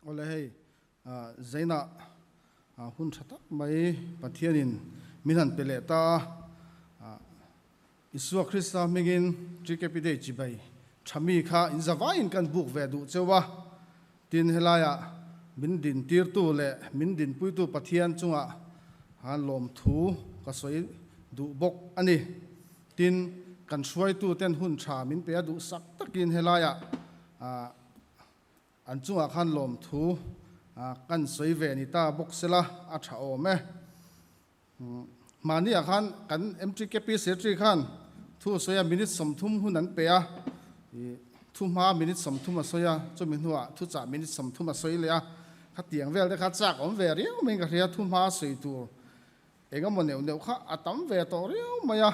Awle hei Zaina hun tha tak mai Pathianin min han pe leh ta a, Isua Krista hmingin TKP Day chibai tha mi kha in zavaiin kan buk ve duh cheu a, tin helaiah min dintirtu leh min dinpuitu Pathian chungah lawmthu ka sawi duh bawk a ni. Tin, kan hruaituten hun tha min pe a duhsak takin helaiah An chungah khan lawmthu kan sawi ve ni ta bawk sela a tha awm e. Hmahniah khan kan MTKP Secretary khan thu a sawi a, minute 30 hun an pe a, thu hma minute 30 a sawi a, chumi hnuah thuchah minute 30 a sawi leh a, khatiang vel te kha chak awm ve riau maiin ka hria, thu hma sawi tur eng emaw neuh neuh kha a tam ve tawh riau mai a,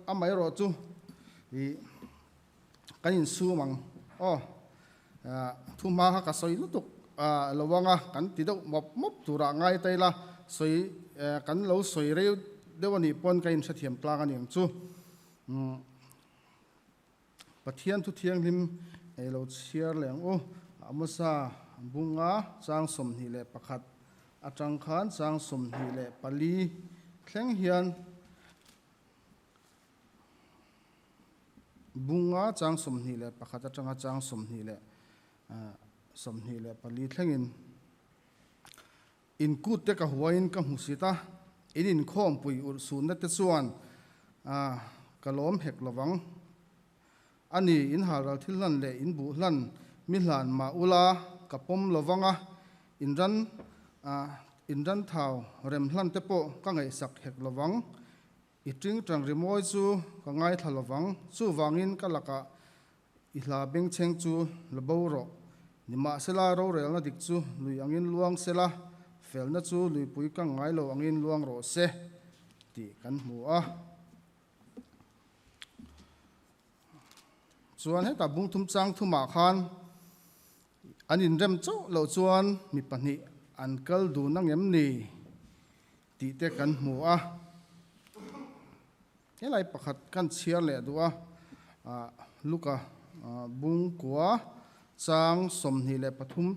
amaherawh chu ih. Kan insum ang aw. Thu hma kha ka sawi lutuk lo ang a, kan ti deuh mawp mawp turah ngai ta ila, sawi kan lo sawi rei deuh a nih pawn ka inhrethiam tlang a ni ang chu. Pathian thu thianghlim ei lo chhiar leh ang u. Amosa bunga chang 21 atang khan chang 24 thleng hian Bunga chang 21 atanga chang 24 thlengin in kut te ka huaiin ka hmu sit a, in inkhawmpui urh sunna te chuan ka lawm hek lovang. A ni, in halral thil hlan leh in buh hlan mi hlan mah ula ka pawm lovang a, in ran in ran thau rem hlan te pawh ka ngaihsak hek lovang. I tingtang rimawi chu ka ngaithla lovang, chuvangin ka lakah i hla bengchheng chu la bo rawh. Nimahsela rorelna dik chu lui angin luang sela, felna chu luipui kang ngai lo angin luang rawh se, tih kan hmu a. Chuan hetah bungthum chang thumah khan an inrem chauh loh chuan mi pahnih an kal dun angem ni? Tih te kan hmu a, helai pakhat kan chhiar leh duh a, Luka bungkua chang 23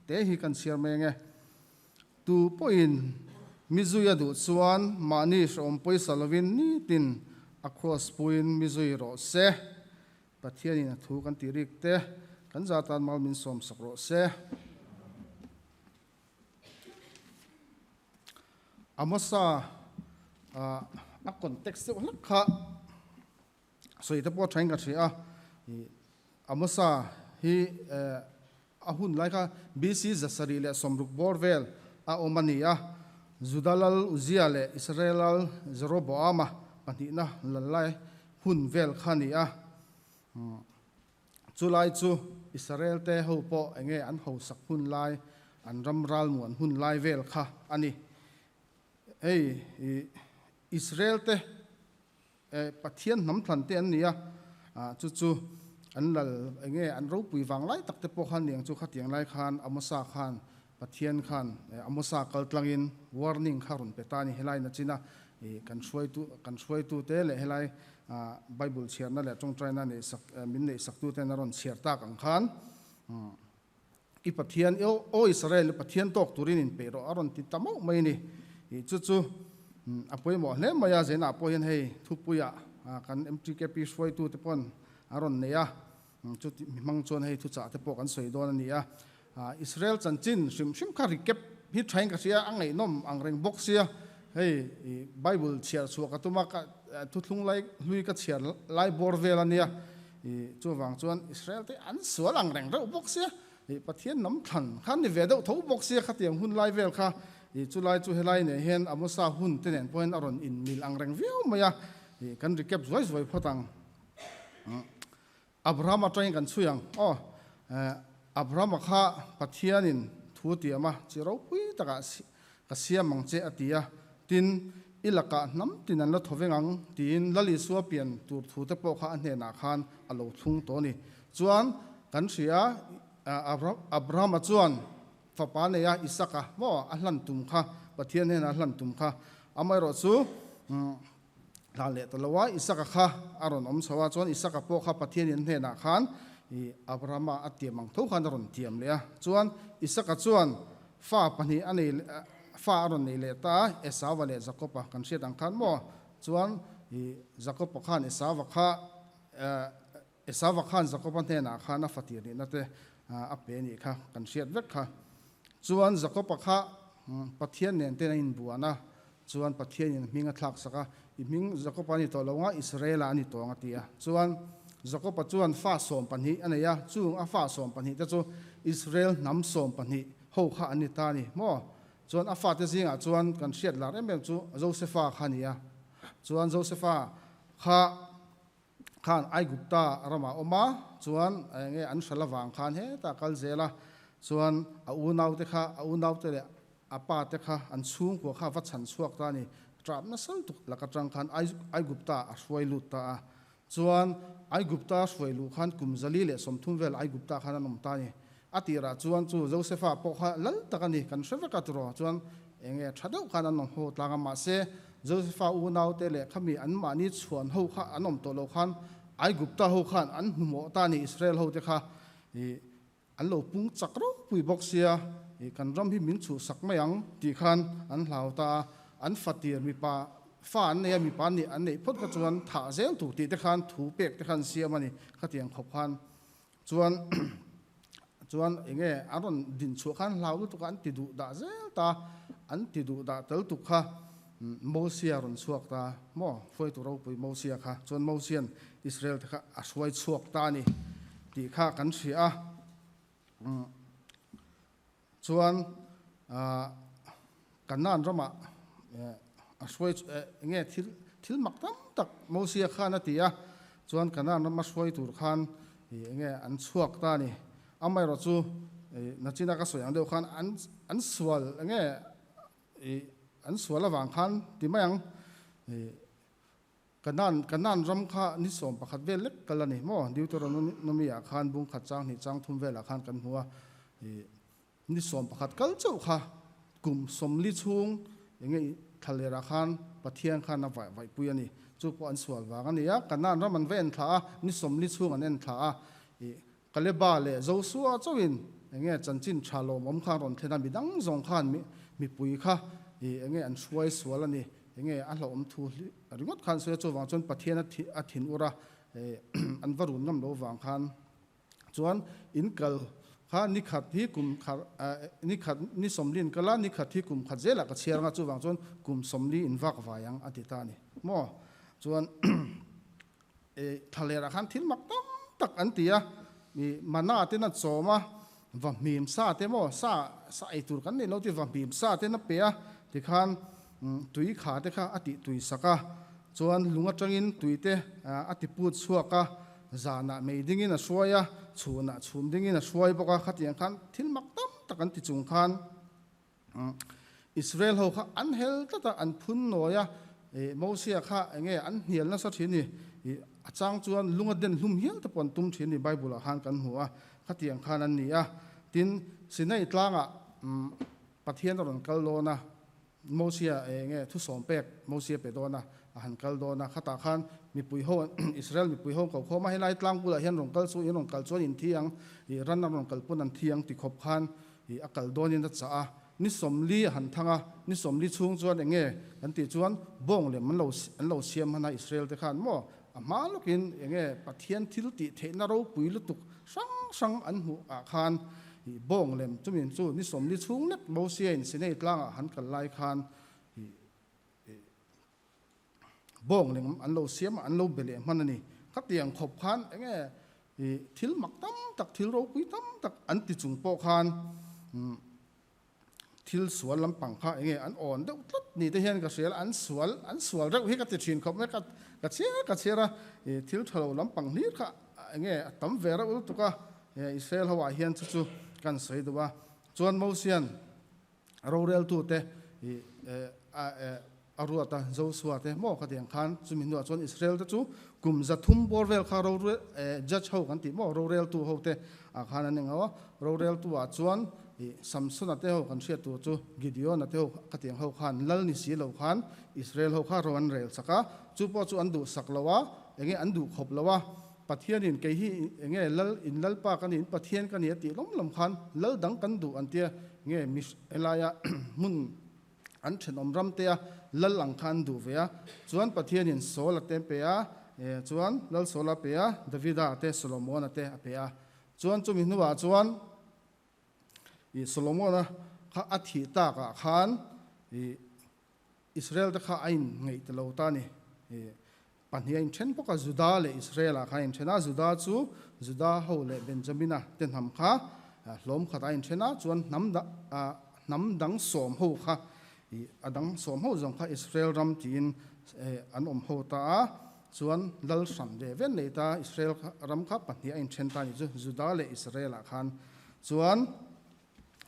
te hi kan chhiar mai ange. Tu pawhin mi zui a duh chuan mahni hrehawm pawisa lovin nitin a cross puiin mi zui rawh se. Pathianin a thu kan tih rik te kan za tan mal min sawmsak rawh se. Amosa a context deuh hlek kha sawi te pawh a thain ka hria a, Amosa hi a hun lai kha BC 760 bawr vel a awm a ni a, Juda lal Uzia leh Israel lal Jeroboama pahnihna lal lai hun vel kha a ni a. Chu lai chu Israel te ho pawh enge an hausak hun lai, an ram ralmuan hun lai vel kha a ni. Hei Israel te Pathian hnam thlan te an ni a, chu chu an lal enge an ropui vang lai tak te pawh khan niang chu khatiang lai khan Amosa khan Pathian khan Amosa kal tlangin warning kha rawn pe ta a ni. Helai nachina kan hruaitu kan hruaitute leh helai Bible chhiarna leh tawngtaina neihsak min neihsaktuten a rawn chhiar tak ang khan i Pathian aw Israel i Pathian tawk turin inpeih rawh a rawn ti ta mauh mai a ni. Chu chu a pawimawh hle mai a, Zenah pawh hian hei thupuiah kan MTKP hruaitute pawn a rawn nei a. Chuti mi hmang chuan hei thuchah te pawh kan sawi dawn a ni a. Israel chanchin hrim hrim kha recap hi thain ka hria a, ngaihnawm ang reng bawk sia. Hei Bible chhiar chhuah ka tum a, ka thuthlung lai hlui ka chhiar lai bawr vel a nia. Chuvang chuan Israel te an sual ang reng reuh bawk sia. Pathian hnam thlan kha ni ve deuh tho bawk sia khatiang hun lai vel kha. Chulai chu helai nen hian Amosa hun te nen pawhin a rawn inmil ang reng viau mai a. Kan recap zuai zuai phawt ang. Abraham atangin kan chhui ang aw. Abraham-a kha Pathianin thu tiam a, chi ropui takah ka siam ang che a ti a. Tin, i lakah hnam tin an la thaw veng ang tiin Lal Isua pian tur thu te pawh kha a hnenah khan a lo thlung tawh a ni. Chuan kan hria Abraham-a chuan fapa nei a Isaka maw a hlan tum kha, Pathian hnenah a hlan tum kha. Amaherawhchu Hlan leh ta lo a, Isaka kha a rawn awm chho a, chuan Isaka pawh kha Pathianin hnenah khan I Abrahama a tiam ang tho khan a rawn tiam leh a. Chuan Isaka chuan fa pahnih a nei fa a rawn nei leh ta a, Esauva leh Jakoba kan hriat ang khan maw? Chuan i Jakoba khan Esauva kha Esauva khan Jakoba hnenah khan a fatir nihna te a pe nih kha kan hriat vek kha. Chuan Jakoba kha Pathian nen ten a inbuan a, chuan Pathianin a hming a thlak sak a, I hming Jakoba a ni tawh lo ang a, Israela a ni tawh ang a ti a. Chuan Jakoba chuan fa 12 a nei a, chung a fa 12 te chu Israel hnam 12 ho kha an ni ta a ni maw? Chuan a fate zingah chuan kan hriat lar em em chu Josefa kha a ni a. Chuan Josefa kha khan Aigupta ramah awm a, chuan eng nge an hral avang khan hetah kal zel a, chuan a unaute kha a unaute leh a pa te kha an chhungkua kha va chhan chhuak ta a ni. Ṭap nasa lutuk lak aṭang khan Aigupta a hruai lut ta a, chuan Aigupta hruai luh khan kum 130 vel Aigupta khan an awm ta a ni. A tirah chuan chu Josefa pawh kha lal tak a ni, kan hre vek a tiraw, chuan eng nge ṭha deuh khan an awm ho tlang a, mahse Josefa unaute leh khami anmahni chhuan ho kha an awm tawh lo khan Aigupta ho khan an hmuhmawh ta a ni, Israel hote kha ih an lo pung chak ropui bawk sia, ih kan ram hi min chhuhsak mai ang tih khan an hlau ta a, an fatir mipa fa an nei a, mipa nih an neih phawt kha chuan thah zel tur tih te khan thu pek te khan siam a ni, khatiang khawp khan Chuan chuan eng nge an rawn din chhuah khan hlau lutuk a an ti duh dah zel ta, an ti duh dah tel tuk kha Mosia rawn chhuak ta maw, hruaitu ropui Mosia kha chuan Mosia'n Israel te kha a hruai chhuak ta a ni tih kha kan hria a. Chuan Kanaan ramah a hruai eng nge thil thil mak tam tak Mosia khan a ti a, chuan Kanaan rama hruai tur khan eng nge an chhuak ta a ni. Amaherawh chu nachina ka sawi ang deuh khan an an sual eng nge an sual avang khan ti mai ang. Kanaan, Kanaan ram kha ni 11 vel lek kal a ni maw? Deuteronomy ah khan bung khat chang hnih chang thum velah khan kan hmu a, ih ni 11 kal chauh kha kum 40 chhung eng nge thlaler ah khan Pathian khan a vaih vaihpui a ni. Chu pawh an sual vang a ni a, Kanaan ram an va en thla a, ni 40 chhung an en thla a, ih Kaleba leh Josua chauhin eng nge chanchin tha lawmawm kha an rawn thlen a, midang zawng khan mipui kha ih eng nge an hruai sual a ni, eng nge a hlauhawm thu ringawt khan sawi a, chuvang chuan Pathian a thin ur a, an va run ngam lo vang khan chuan in kal kha ni khat hi kum khat ni khat ni 40 in kal a, ni khat hi kum khat zelah ka chhiar ang a, chuvang chuan kum 40 in vak vai ang a ti ta a ni maw? Chuan Thlalerah khan thil mak tam tak an ti a, ih mana ten a chawm a, va hmim sa te maw, sa sa ei tur kan nei lo ti va hmim sa ten a pe a, tikhan tui kha te kha a tih tui sak a, chuan lung atangin tui te a ti put chhuak a, zanah mei dingin a hruai a, chhunah chhum dingin a hruai bawk a, khatiang khan thil mak tam tak an ti chung khan. Israel ho kha an hel tlat a, an phun nawi a, Mosia kha eng nge an hnial nasa thin ni, a chang chuan lung a den hlum hial te pawh an tum thin ni, Bible ah khan kan hmu a, khatiang khan an ni a. Tin, Sinai tlangah Pathian a rawn kal dawn a, Mosia eng nge thusawm pek Mosia pe dawn a, a han kal dawn a, khatah khan mipui ho, Israel mipui ho ko khawm a, helai tlang bulah hian rawn kal chu, in rawn kal chuan in thi ang, ran an rawn kal pawn an thi ang ti khawp khan I a kal dawnin a chah a, ni 40 a han thang a, ni 40 chhung chuan eng nge kan tih chuan bawng lem an lo an lo siam hman a Israel te khan maw a hma lawkin eng nge Pathian thil tih theihna ropui lutuk hrang hrang an hmuh ah khan i bawng lem chumin chu ni 40 chhung lek Mosia in Sinai tlangah han kal lai khan i Bawng lem an lo siam a, an lo be leh hman a ni. Khatiang khawp khan eng nge i thil mak tam tak, thil ropui tam tak an ti chung pawh khan thil sual lampang kha eng nge an awn deuh tlat ni te hian ka hria la, an sual, an sual reuh hi ka ti thin khawp mai, ka ka chhiar ka chhiar a, i thil tha lo lampang hlir kha eng nge a tam ve reuh lutuk a, Israel ho ah hian chu chu kan sawi duh a. Chuan Mosian Roreltute i a ruat a, Joshua te maw khatiang khan chumi hnuah chuan Israel te chu kum 300 bawr vel kha rorel judge ho kan tih maw roreltu ho te ah khan an engau a, roreltu ah chuan i Samsona te ho kan hriat tur chu Gideona te ho khatiang ho khan lal ni si lo khan Israel ho kha ro an rel chak a, chu pawh chu an duhsak lo a, enge an duh khawp lo a. Pathianin kei hi enge lal in lalpa ka ni in Pathian ka ni a tih lawm lawm khan lal dang kan duh an tia nge mi helaia hmun an thenawm ram te a lal ang kha an duh ve a. Chuan Pathianin Saul a te pe a, chuan Lal Saul a pe a, Davida te Solomona te a pe a. Chuan chumi hnuah chuan i Solomona kha a thih takah khan i Israel te kha a in ngeih ta lo ta a ni. I pahnih a inthen bawk a, Juda leh Israel ah kha a inthen a, Juda chu Juda ho leh Benjamina te hnam kha hlawm khat a inthen a, chuan hnam hnam dang sawm ho kha i a dang sawm ho zawng kha Israel ram tiin an awm ho ta a, chuan lal hran ve ve nei ta Israel ram kha pahnih a inthen ta a ni chu Juda leh Israel ah khan chuan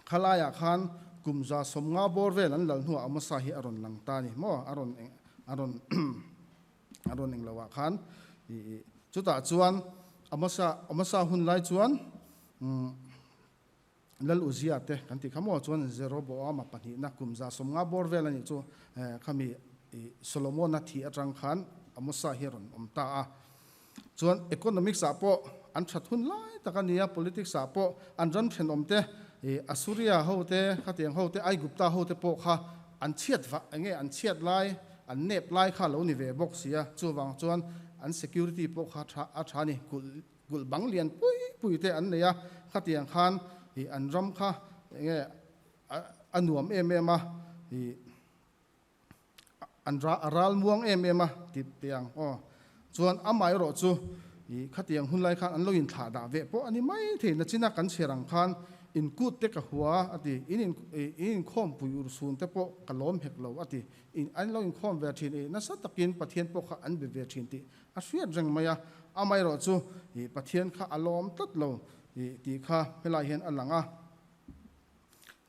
Khalaiah khan kum 150 bawr vel an lal hnuah Amosa hi a rawn lang ta a ni maw? A rawn eng a rawn a rawn eng loah khan i i chutah chuan Amosa Amosa hun lai chuan umm Lal Uzia te kan tih kha maw chuan Jeroboama pahnihna kum 150 bawr vel a nih chu eh khami i Solomona thih atang khan Amosa hi a rawn awm ta a. Chuan economics ah pawh an that hun lai tak a ni a, politics ah pawh an ram thenawm te, Assuria ho te, khatiang ho te, Aigupta ho te pawh kha an chhiat vah enge an chhiat lai, an nep lai kha lo ni ve bawk si a, chuvang chuan an security pawh kha tha a tha a ni, kulh kulh bang lian pui pui te an nei a, khatiang khan an ram kha enge a nuam em em a, An ra a ral muang em em a ti teh ang aw. Chuan amaherawh chu i khatiang hun lai khan an lo inthlah dah veh pawh a ni mai thei. Nachina kan chhiar ang khan in kut te ka hua a ti, in in in inkhawm pui ur chhun te pawh ka lawm hek lo a ti. In an lo inkhawm ve thin i nasa takin Pathian pawh kha an be ve thin tih a hriat reng mai a. Amaherawh chu i Pathian kha a lawm tlat lo i tih kha helai hian a lang a.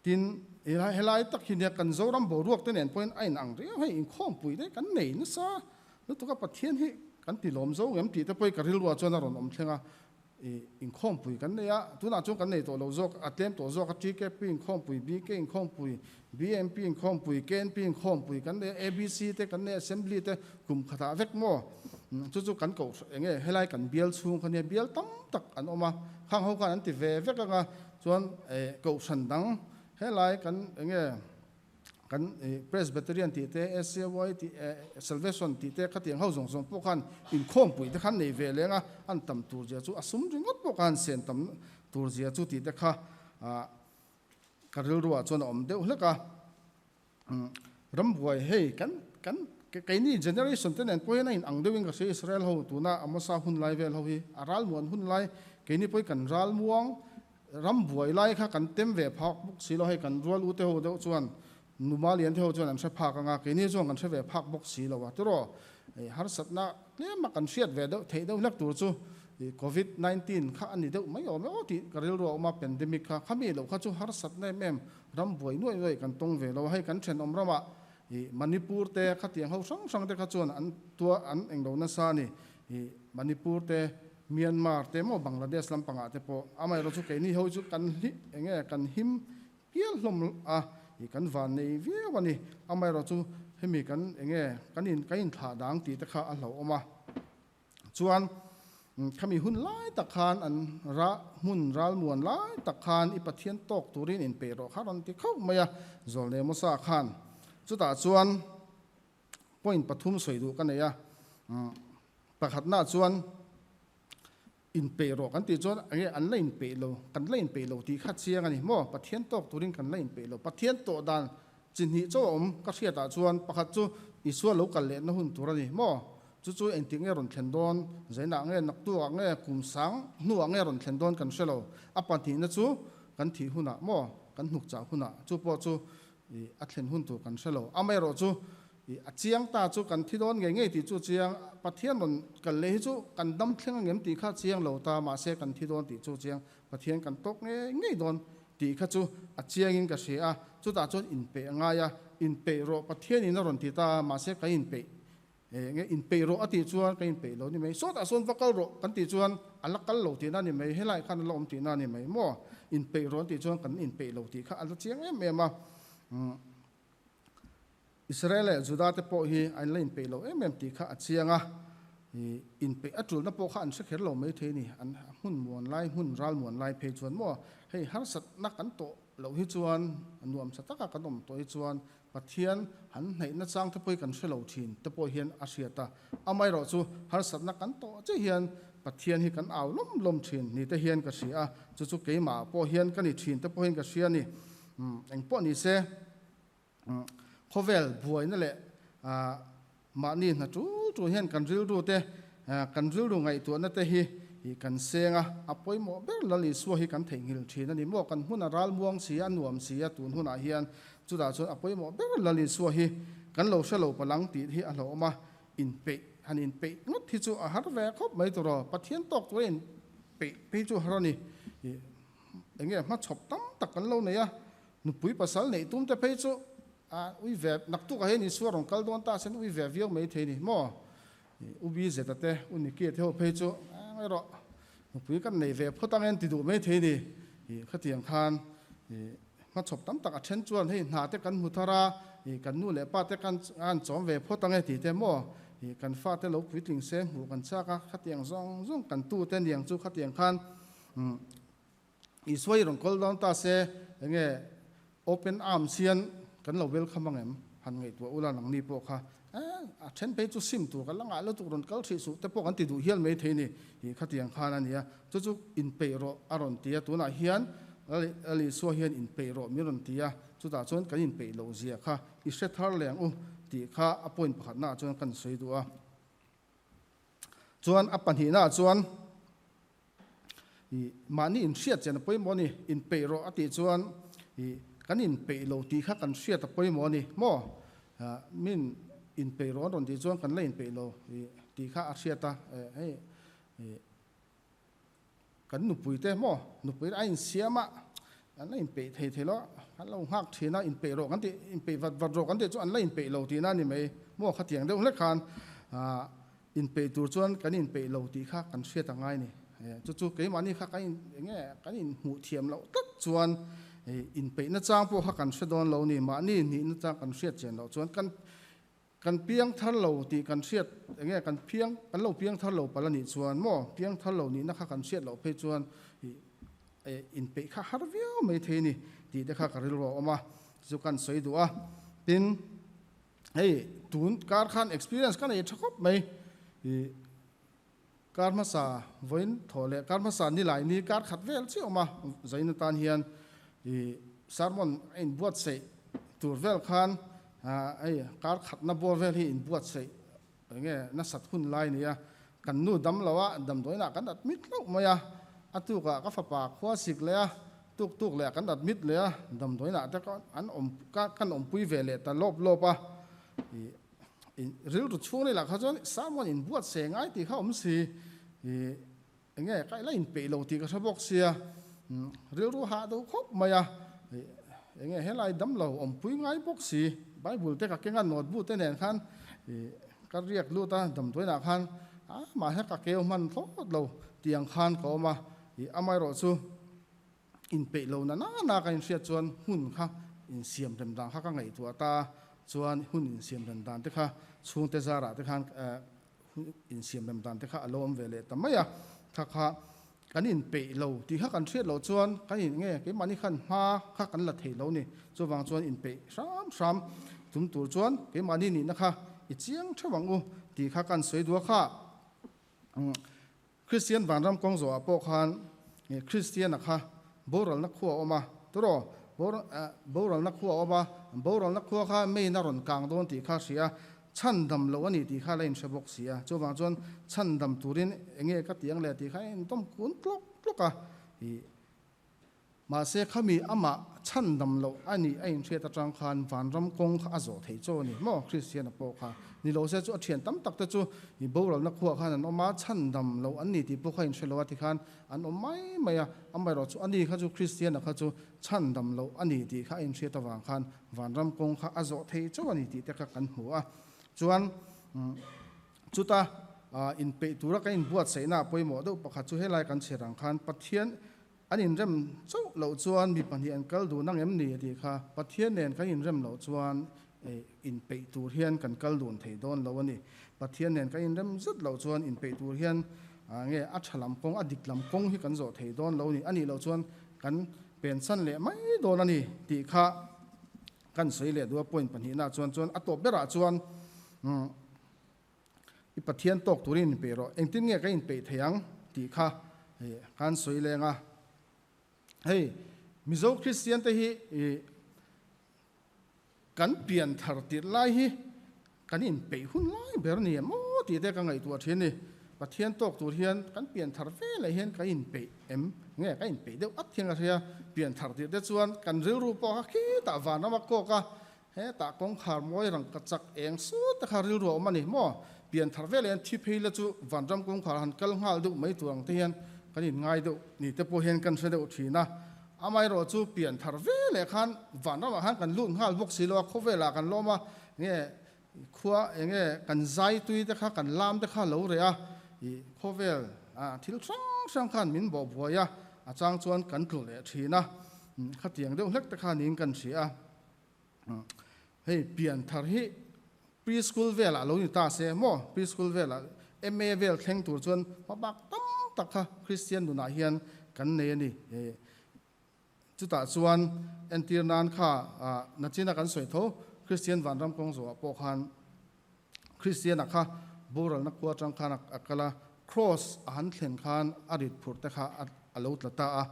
Tin, helai tak hi nia kan Zoram boruak te nen pawhin a inang riau hei, inkhawmpui te kan nei nasa lutuk a, Pathian hi kan ti lawm zo ngem tih te pawhin ka rilruah chuan a rawn awm thleng a, ih inkhawmpui kan nei a, tunah chuan kan nei tawh lo zawk, a tlem tawh zawk a, TKP inkhawmpui, BK inkhawmpui, BMP inkhawmpui, KNP inkhawmpui kan nei a, ABC te kan nei a, Assembly te kum khatah vek maw? Chu chu kan koh eng nge helai kan bial chhung kha nia, bial tam tak an awm a, khang ho khan an ti ve vek ang a, Chuan kohhran dang helai kan enge kan Presbyterian tih te, ACY tih Salvation tih te khatiang ho zawng zawng pawh khan inkhawmpui te khan nei ve leng a, an tam tur zia chu a sum ringawt pawh khan sen tam tur zia chu tih te kha ka rilruah chuan a awm deuh hlek a. Rambuai hei kan kan keini generation te nen pawhin a in ang deuhin ka hria Israel ho tuna Amosa hun lai vel ho hi a ralmuan hun lai keini pawhin kan ralmuang rambuai lai kha kan tem ve phak bawk si lo hei kan rual u te ho deuh chuan numa lian te ho chuan an hre phak anga keini chuan kan hre ve phak bawk si lo a tiraw harsatna tlema kan hriat ve deuh theih deuh hlek tur chu Covid 19 kha a ni deuh mai awm e aw tih ka rilru a awm a pandemic kha khami loh kha chu harsatna em em Ram buai nuaih nuaih kan tawng ve lo a, hei kan thenawm ramah ih Manipur te khatiang ho hrang hrang te kha chuan an tua an englo nasa a ni. Ih Manipur te, Myanmar te maw Bangladesh lampangah te pawh amaherawh chu keini ho chu kan hli enge kan him pial hlawm a, ih kan van nei viau a ni. Amaherawh chu hemi kan enge kan in kan inthlah dang tih te kha a hlauhawm a. Chuan khami hun lai tak khan an ra hmun ralmuan lai tak khan i Pathian tawk turin inpeih rawh kha rawn ti khauh mai a, Zawlnei Mosa khan. Chutah chuan point pathum sawi duh ka nei a, pakhatnaah chuan inpeih rawh kan tih chuan enge an la inpeih lo, kan la inpeih lo tih kha chiang a ni maw? Pathian tawk turin kan la inpeih lo. Pathian tawh dan Chi hnih chaw a awm ka hriatah chuan pakhat chu Isua lo kal lehna hun tur a ni maw? Chu chu engtik nge rawn thlen dawn? Zainah nge naktuakah nge kum sang hnuah nge rawn thlen dawn kan hre lo. A pahnihna chu kan thih hunah maw? Kan hnuk chah hunah chu pawh chu ih a thlen hun tur kan hre lo. Amaherawh chu ih a chiang ta chu kan thi dawn ngei ngei tih chu chiang. Pathian rawn kal leh hi chu kan dam thleng angem tih kha chiang lo ta mahse kan thi dawn tih chu chiang. Pathian kan tawk ngei ngei dawn tih kha chu a chiangin ka hria a, chutah chuan inpeih a ngai a, inpeih rawh Pathianin a rawn ti ta a, mahse ka inpeih nge inpeih rawh a tih chuan ka inpeih lo ni mai, sawtah sawn va kal rawh kan tih chuan a la kal lo tihna a ni mai, helaiah khan a la awm tihna a ni mai maw, inpeih rawh an tih chuan kan inpeih lo tih kha a la chiang em em a. Israel leh Juda te pawh hi an la inpeih lo em em tih kha a chiang a. Inpeih a tulna pawh kha an hre kher lo mai thei a ni. An hmun muan lai, hmun ral muan lai phei chuan maw hei harsatna kan tawh loh hi chuan nuamsa taka kan awm tawh hi chuan Pathian han hnaihna chang te pawh hi kan hre lo thin te pawh hian a hriat a. Amaherawhchu harsatna kan tawh chiah hian Pathian hi kan au lawm lawm thin ni te hian ka hria a, chu chu keimah pawh hian ka ni thin te pawh hian ka hria a ni. Engpawh ni se. Khawvel buaina leh mahni hna tul tul hian kan rilru te, kan rilru ngaihtuahna te hi kan seng a, a pawimawh ber Lal Isua hi kan theihnghilh thin a ni maw? Kan hmun a ral muang si a, a nuam si a tun hunah hian chutah chuan a pawimawh ber Lal Isua hi kan lo hre lo palang tih hi a hlauhawm a, inpeih han inpeih ngawt hi chu a har ve khawp mai tur aw, Pathian tawk tura inpeih phei chu a har a ni. Enge hmachhawp tam tak kan lo nei a, Nupui pasal neih tum te phei chu a ui ve, naktuk ah hian Isua rawn kal dawn ta sen ui ve viau mai thei ni maw? U Bizeta te, U Nikia te ho phei chu eng erawh nupui kan nei ve phawt ang en ti duh mai thei ni. Khatiang khan hmachhawp tam tak a then chuan hei hna te kan hmu thar a, kan nu leh pa te kan an chawm ve phawt ang e ti te maw? Kan fa te lo puitling se hmuh kan chak a, khatiang zawng zawng kan tu te niang chu khatiang khan Isua i rawn kawl dawn ta se, enge open arms hian kan lo welcome ang em? Han ngaihtuah ula nangni pawh kha eh a then phei chu sim tur kan la ngah lutuk rawn kal hrih suh te pawh kan ti duh hial mai thei ni tih khatiang khan a nia. Chu chu inpeih rawh a rawn ti a, tunah hian Lal Isua hian inpeih rawh min rawn ti a, chutah chuan kan inpeih loh zia kha i hre thar leh ang u tih kha a point pakhatnaah chuan kan sawi duh a. Chuan a pahnihnaah chuan I mahni inhriat chian a pawimawh a ni, inpeih rawh a tih chuan i kan inpeih lo tih kha kan hriat a pawimawh a ni maw? Min inpeih rawh an rawn tih chuan kan la inpeih lo i tih kha a hriat a, hei i kan nupui te maw nupui a insiam a an la inpeih thei thei lo a, kan lo nghak thin a inpeih rawh kan tih inpeih vat vat rawh kan tih chu an la inpeih lo tihna a ni mai maw khatiang deuh hlek khan Inpeih tur chuan kan inpeih lo tih kha kan hriat a ngai ni. Chu chu keimahni kha kan in enge kan inhmuh thiam loh tlat chuan inpeihna chang pawh kha kan hre dawn lo ni. Mahni nihna chang kan hriat chian loh chuan kan kan piang thar lo tih kan hriat enge kan piang kan lo piang thar lo palh a nih chuan maw piang thar lo nihna kha kan hriat loh phei chuan inpeih kha har viau mai thei ni tih te kha ka rilru a awm a. Chu kan sawi duh a. Tin. Hei tun kar khan experience ka nei tha khawp mai i kar hmasa vawiin thaw leh kar hmasa ni lai ni kar khat vel chiah awm a zain atan hian i sermon a inbuatsaih tur vel khan hei kar khatna bawr vel hi inbuatsaih enge nasat hun lai nia kan nu dam lo a damdawiinah kan admit hlauh mai a a tukah ka fapa khua sik leh a Tuk tuk leh kan admit leh a, damdawiinah te an awm kan awmpui ve leh ta lawp lawp a, ih rilru chhung rih lah kha chuan sermon in buat se ngai tih kha awm si, ih enge ka ila inpeih lo tih ka hre bawk sia, rilru hah deuh khawp mai a, ih enge helai damlo awmpui ngai bawk si, Bible te ka keng a notebook te nen khan ih ka riak lut a damdawiinah khan a mahse ka keu hman thlawt lo tih ang khan ka awm a, ih amaherawhchu. Inpeih lo na nana ka inhriat chuan hun kha insiam rem dan kha ka ngaihtuah ta a, chuan hun insiam rem dan te kha chhungte zarah te khan hun insiam rem dan te kha a lo awm ve leh ta mai a, kha kha kan inpeih lo tih kha kan hriat loh chuan kan in nge keimahni khan hma kha kan la thei lo ni, chuvang chuan inpeih hram hram tum tur chuan keimahni nihna kha i chiang theuh ang u tih kha kan sawi duak a. Kristian vanram kawng zawhah pawh khan Kristiana kha boralna khua a awm a, turaw? Boralna khua a awm a, boralna khua kha main a rawn kang dawn tih kha a hria a, chhandam loh a ni tih kha la inhre bawk si a, chuvang chuan chhandam turin enge ka ti ang le tih kha a indawm kun tlawk tlawk a. Mahse khami amah chhandam loh a nih a inhriat atang khan vanram kawng kha a zawh thei chaw a ni maw? Kristiana pawh kha ni lo se chu a thian tam tak te chu i boralna khuah khan an awm a, chhandam loh an ni tih pawh kha inhre lo a ti khan an awm mai mai a, amaherawh chu ani kha chu Kristiana kha chu chhandam loh a ni tih kha a inhriat avang khan vanram kawng kha a zawh thei chaw a ni tih te kha kan hmu a. Chuan chuta inpeih tura kan inbuatsaihna pawimawh deuh pakhat chu helai kan chhiar ang khan Pathian An inrem chauh loh chuan mi pahnih an kal dun ang em ni a tih kha Pathian nen kan inrem loh chuan inpeih tur hian kan kal dun thei dawn lo a ni. Pathian nen kan inrem zet loh chuan inpeih tur hian nge a tha lam kawng, a dik lam kawng hi kan zawh thei dawn lo ni. A nih loh chuan kan pensan leh mai dawn a ni tih kha kan sawi leh duh a point pahnihna chuan chuan a tawp berah chuan I Pathian tawk turin inpeih rawh. Engtin nge ka inpeih thei ang tih kha kan sawi leng a. Hei Mizo Kristian te hi kan pian thar tirh lai hi kan inpeih hun lai ber ni em aw tih te ka ngaihtuah thin ni. Pathian tawk tur hian kan pian thar ve leh hian ka inpeih em nge ka inpeih deuh at hian ka hria. Pian thar tirh te chuan kan rilru pawh kha khitah vanram a kawk a, hetah kawngkhar mawi rang ka chak eng sut te kha rilru a awm a ni maw? Pian thar ve leh hian thi phei la chu vanram kawngkhar han kal nghal deuh mai tur ang te hian kan inngai deuh ni te pawh hian kan hre deuh thin a. Amaherawh chu pian thar ve leh khan vanramah khan kan lut nghal bawk si lo a, khawvelah kan lawm a, nge khua eng nge kan zai tui te kha kan lam te kha lo reh a, ih khawvel thil hrang hrang khan min bawh buai a, a chang chuan kan tlu leh thin a, khatiang deuh hlek te kha niin kan hria a. Hei pian thar hi preschool velah lo ni ta se maw? Preschool velah MA vel thleng tur chuan hmabak tam tak kha Kristian nunah hian kan nei a ni. Chutah chuan entir nan kha nachina kan sawi tho Kristian vanram kawng zawhah pawh khan Kristiana kha boralna khua atang khan a kal a, Cross a han thlen khan a rit phurh te kha a lo tla ta a.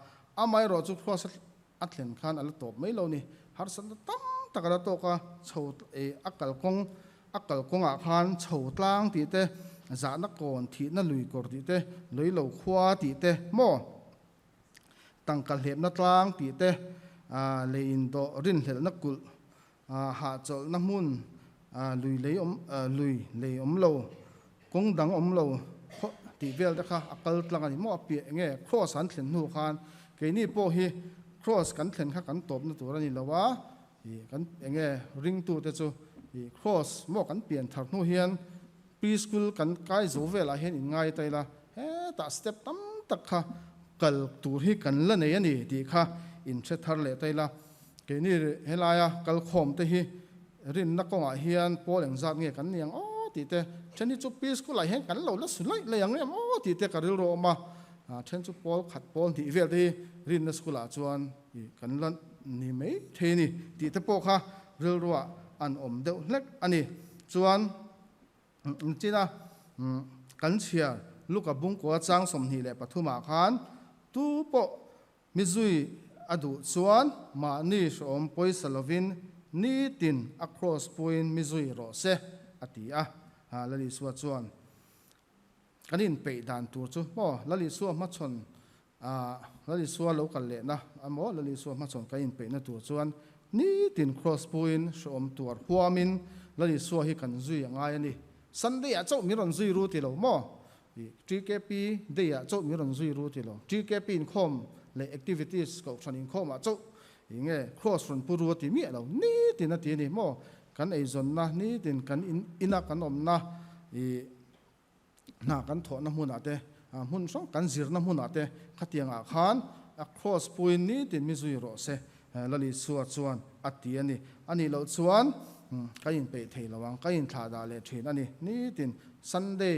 Amaherawh chu Cross a thlen khan a la tawp mai lo ni. Harsatna tam tak a la tawk a, chho a kalkawng a kalkawngah khan chho tlang tih te, zahna kawn thihna lui kawr tih te, lei lo khua tih te maw? Tangka hlepna tlang tih te, lei indawh rinhlelhna kulh Hahchawlhna hmun lui lei awm lui lei awm lo, kawng dang awm lo tih vel te kha a kal tlang a ni maw? A piah enge cross an thlen hnu khan keini pawh hi cross kan thlen kha kan tawpna tur a ni lo a, ih kan enge ringtu te chu ih cross maw kan pian thar hnu hian preschool kan kai zo velah hian in ngai ta ila hetah step tam tak kha kal tur hi kan la nei a ni tih kha in hre thar leh ta ila. Keini helaia kalkhawm te hi rinna kawngah hian pawl engzat nge kan ni ang aw tih te, then hi chu Pi School ah hian kan lo la su laih laih ang em aw tih te ka rilru a awm a, then chu pawl khat pawl hnih vel te hi rinna school ah chuan kan la ni mai thei a ni tih te pawh kha rilruah an awm deuh hlek a ni. Chuan China kan chhiar Luka Bungkua chang 23 ah khan tu pawh Mi zui a duh chuan mahni hrawm pawisa lovin nitin a cross puiin mi zui rawh se, a ti a. Lalisua chuan, Kan inpeih dan tur chu maw Lalisua hmachhawn, Lalisua lo kal lehna emaw Lalisua hmachhawn kan inpeihna tur chuan nitin cross puiin hrawm tuar huamin Lalisua hi kan zui a ngai a ni. Sunday-ah chauh min rawn zui ru ti lo maw? I TKP day ah chauh min rawn zui ru ti lo. TKP inkhawm leh activities kohhran inkhawm ah chauh i nge cross rawn pu ru a ti miah lo. Nitin a ti a ni maw? Kan eizawnna nitin kan in ina kan awmna i hna kan thawhna hmunah te hmun hrang kan zirna hmunah te khatiang ah khan a cross puin nitin mi zui rawh se Lalisua chuan a ti a ni. A nih loh chuan ka inpeih thei lo ang, ka inthlah dah leh thin a ni. Nitin Sunday,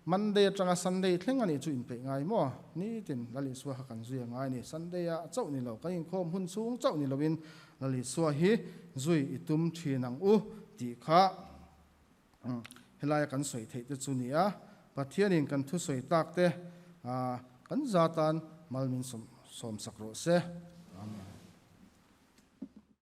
Monday atanga Sunday thleng a nih chu inpeih ngai maw? Nitin Lalisua kha kan zui a ngai a ni. Sunday ah chauh ni lo, kan inkhawm hun chhung chauh ni loin Lalisua hi zui i tum thin ang u tih kha helaia kan sawi theih te chu ni a. Pathianin kan thusawi tak te kan zatan mal min sawmsak rawh se.